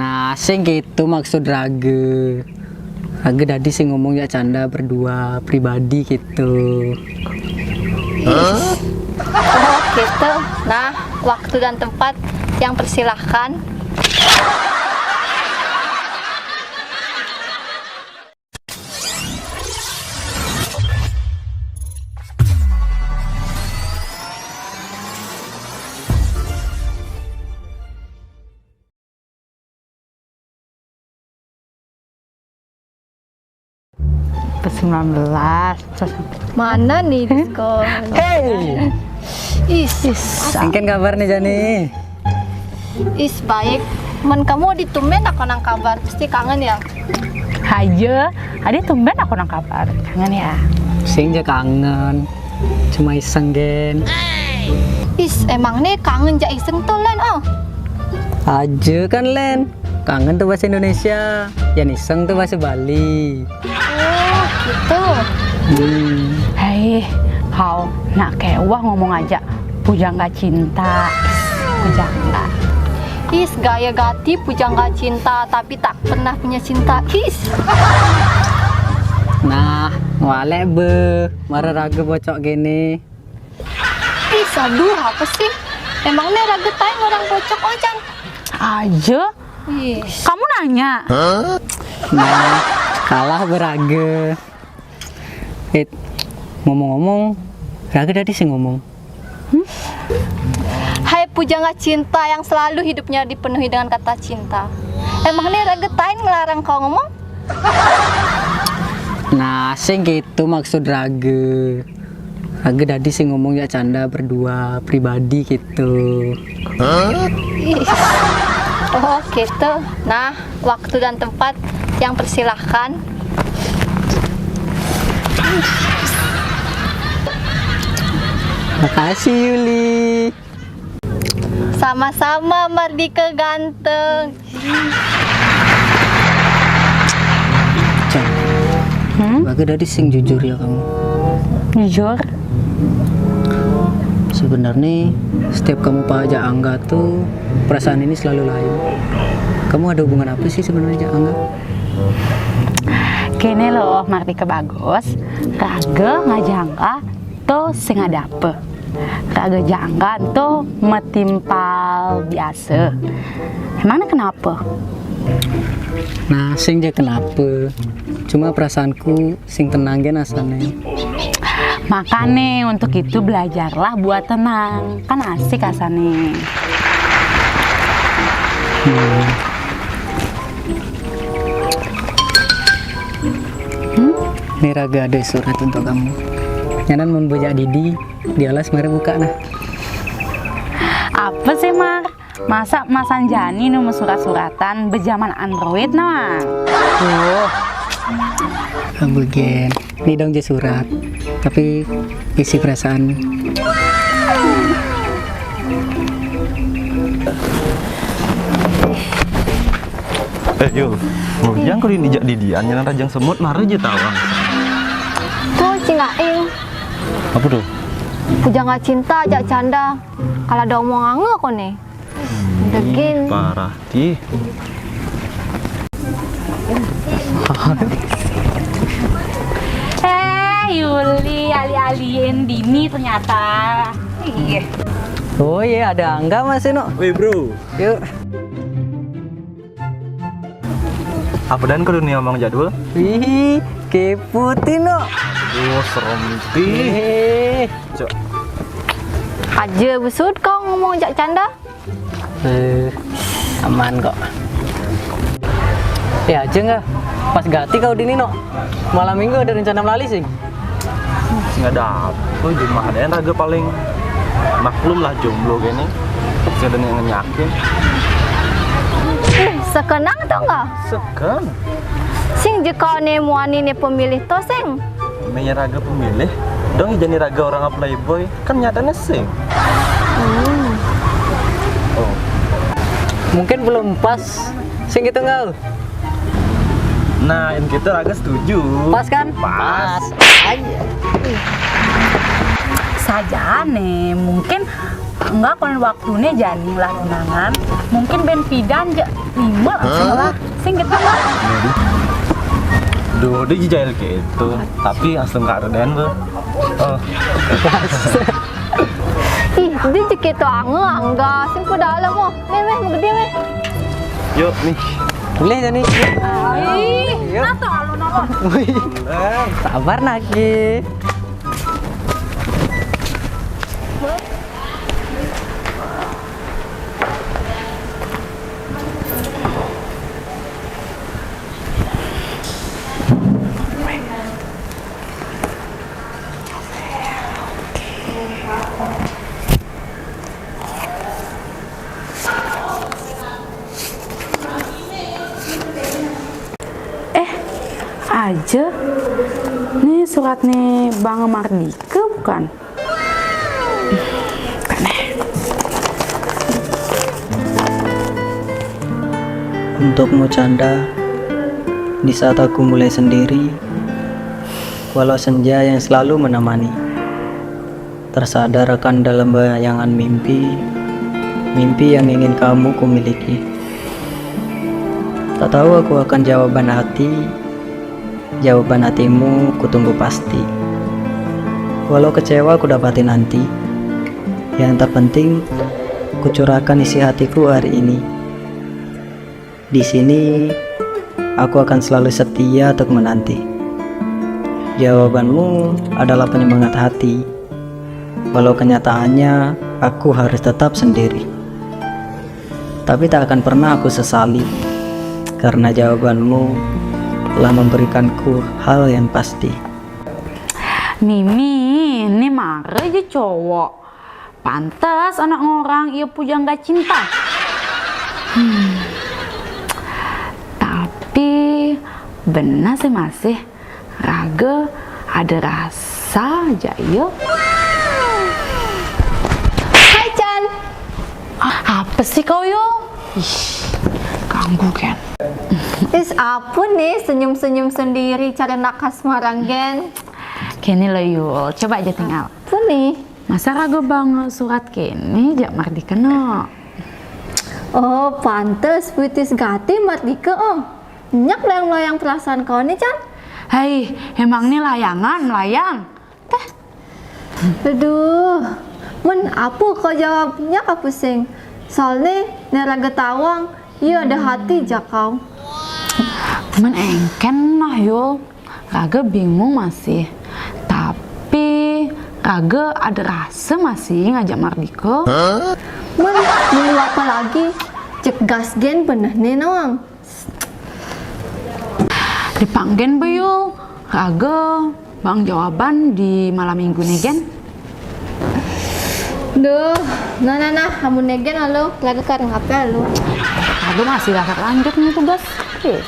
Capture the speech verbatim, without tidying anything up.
Nah, sing gitu maksud raga. Raga dadi sing ngomong jak canda berdua pribadi gitu. Oh, gitu. Nah, waktu dan tempat yang persilahkan. Sembilan belas. Mana nih diskon? Hei, Is, singken kabar nih Jani? Is baik. Men kamu ditumben aku nang kabar, pasti kangen ya? Aja, ada tumben aku nang kabar. Kangen ya? Sing ja kangen. Cuma iseng gen. Is, emang nih kangen ja iseng tuh Len, oh. Aja kan Len. Kangen tuh bahasa Indonesia. Yan iseng tuh bahasa Bali. Oh, gitu. Hmm. Hei, kau nak kewah ngomong aja. Pujangga cinta. Pujangga. Is, gaya gati pujangga cinta, tapi tak pernah punya cinta. Is. Nah, ngwalek be. Mara raga bocok gini. Is, aduh, apa sih? Emang nih raga tai orang bocok ojan? Aja, Ih, kamu nanya. Nah, kalah be raga. Eh, ngomong-ngomong, raga tadi sih ngomong. Hai pujangga cinta yang selalu hidupnya dipenuhi dengan kata cinta. Emang nih raga tain ngelarang kau ngomong? Nah, sing gitu maksud raga. Raga tadi sih ngomong ya canda berdua pribadi gitu. Ih. Oh, gitu. Nah, waktu dan tempat yang persilahkan. Makasih Yuli. Sama-sama Mardika ganteng. Cang, Hmm? raga tadi sing jujur ya kamu. Jujur. Sebenarnya setiap kamu pajak Angga tuh perasaan ini selalu lain. Kamu ada hubungan apa sih sebenarnya jak Angga? Kene loh, Mardika bagus. Raga ngajangka to sing ada apa. Raga jangka to metimpal biasa. Emangnya kenapa? Nah, sing ja kenapa? Cuma perasaanku sing tenang gen asane. Makane untuk itu belajarlah buat tenang. Kan asik asane. Hmm. Hmm? Ini raga ada surat untuk kamu. Nyanan mun bujak Didi, dialas mari buka nah. Apa sih, Mar? Masa masan jani nu surat-suratan bejaman Android nah? Oh. Bugen. Ini dong je surat. Tapi isi perasaan. Eh Yul, bujang kalau ini jak Didian, nyanan rajang semut, mara je tawang. Tuh, Cing Aing. Apa tuh? Pujangga cinta, jak canda. Kalau ada omong angga kau nih. Degin. Parah ti. Eh, Yuli, ali-alien Dini ternyata. Iya. Oh iya, ada Angga masih no. Weh bro, Yuk. Apa dan kalau nih omong jadul? Wih, kepo ti no. Aduh, serem ti. Eh, Cok. Aja besut kau ngomong jak canda. Eh, aman kok. Ya aja nggak. Pas gati kau Dini no. Malam minggu ada rencana melali sih. Nggak ada apa, cuma ada yang raga paling maklum lah jomblo gini. Masih ada yang ngenyakin. Ih, sekenang tau nggak? Sekan. Sing jika ne muani ne pemilih to sing. Menya raga pemilih, dong jadi raga orang playboy, kan nyatanya sing. Oh, Mungkin belum pas. Sing gitu nggak? nah yang kita raga setuju. Pas kan? Pas. Aja. Saja nih, mungkin Enggak, kalau waktunya jani lah tunangan. Mungkin band pidan ja lima lah. Sing gitu lah. Duh, dia jahil gitu. Tapi asli nggak ada den, Bu. Oh. Ih, dia jekit tuh angel angga. Sing ku dalam oh. Meh, meh, mau gede meh. Yuk, nih. Boleh dah nih. Ih, nata lo napa? Sabar naki. Eh, aja. Nih surat nih Bang Mardika bukan? Untukmu Canda, di saat aku mulai sendiri, walau senja yang selalu menemani, tersadar akan dalam bayangan mimpi, mimpi yang ingin kamu kumiliki. Tak tahu aku akan jawaban hati, jawaban hatimu kutunggu pasti. Walau kecewa ku dapati nanti, yang terpenting kucurahkan isi hatiku hari ini. Di sini, aku akan selalu setia untuk menanti. Jawabanmu adalah penyemangat hati. Walau kenyataannya, aku harus tetap sendiri. Tapi tak akan pernah aku sesali, karena jawabanmu telah memberikanku hal yang pasti. Mimi, ini marah aja cowok. Pantes anak orang ia pujangga cinta. Hmm. Tapi benar sih masih raga ada rasa aja ya. Hai Chan. Apa sih kau yo? Ih, ganggu kan. Is apa nih senyum-senyum sendiri cari nakas maranggen. Kini lo Yul, coba aja tinggal. Apa nih? Masa raga bang surat kini jak Mardika no. Oh, pantes puitis gati Mardika oh. Nyak layang-layang perasaan kau nih Chan. Hai, emang nih layangan melayang? Teh, Aduh, men apa kau jawabnya kau pusing. Soalnya neraga tawang, iya ada hati jakau. Men engken nah Yul. Raga bingung masih. Tapi raga ada rasa masih ngajak Mardika. Men, dulu apa lagi? Cek gas gen bener nih nawang. Dipanggen be Yul. Raga bang jawaban di malam minggu nih gen. Duh, nah nah nah, kamu negen lo, lagi kareng apa lo? Raga masih raga lanjut nih tugas. Oke.